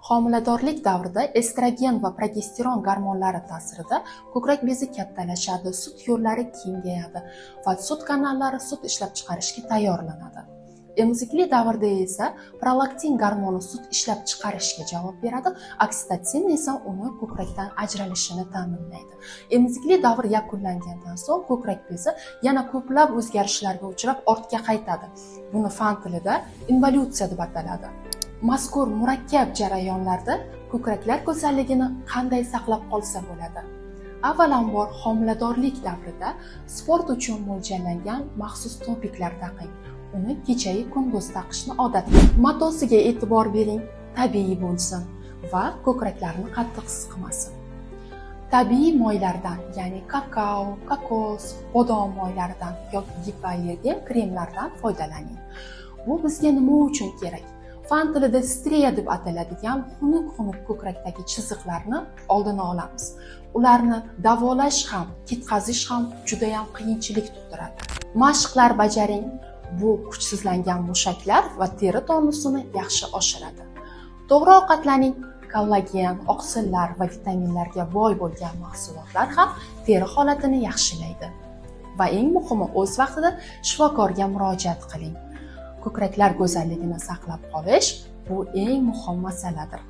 Homiladorlik davrida estrogen va progesteron gormonlari ta'sirida ko'krak bezi kattalashadi, sut yo'llari kengayadi va sut kanallari sut ishlab chiqarishga tayyorlanadi. Emizikli davrda esa prolaktin gormoni sut ishlab chiqarishga javob beradi, oksitotsin esa uni ko'krakdan ajralishini ta'minlaydi. Emizikli davr yakunlangandan so'ng ko'krak bezi yana ko'plab o'zgarishlarga uchrab ortga qaytadi. Buni fan tilida involyutsiya deb ataladi. Mazkur murakkab jarayonlarda ko'kraklar go'zalligini qanday saqlab qolsa bo'ladi? Avvalambor, homiladorlik davrida sport uchun mo'ljallangan maxsus topiklar taqing. Uni kechayu kunduz taqishni odat qiling. Matosiga e'tibor bering, tabiiy bo'lsin va ko'kraklarni qattiq siqmasin. Tabiiy moylardan, ya'ni kakao, kokos, bodom moylaridan yoki gipoallergen kremlardan foydalaning. Bu bizga nima uchun kerak? Fan tilida striya deb ataladigan xunuk-xunuk ko'krakdagi chiziqlarni oldini olamiz. Ularni davolash ham, ketkazish ham juda ham qiyinchilik tug'diradi. Mashqlar bajaring. Bu kuchsizlangan mushaklar va teri tonusini yaxshi oshiradi. To'g'ri ovqatlaning. Kollagen, oqsillar va vitaminlarga boy bo'lgan mahsulotlar ham teri holatini yaxshilaydi. Va eng muhimi, o'z vaqtida shifokorga murojaat qiling. Ko'kraklar go'zalligini saqlab qolish bu eng muhim masaladir.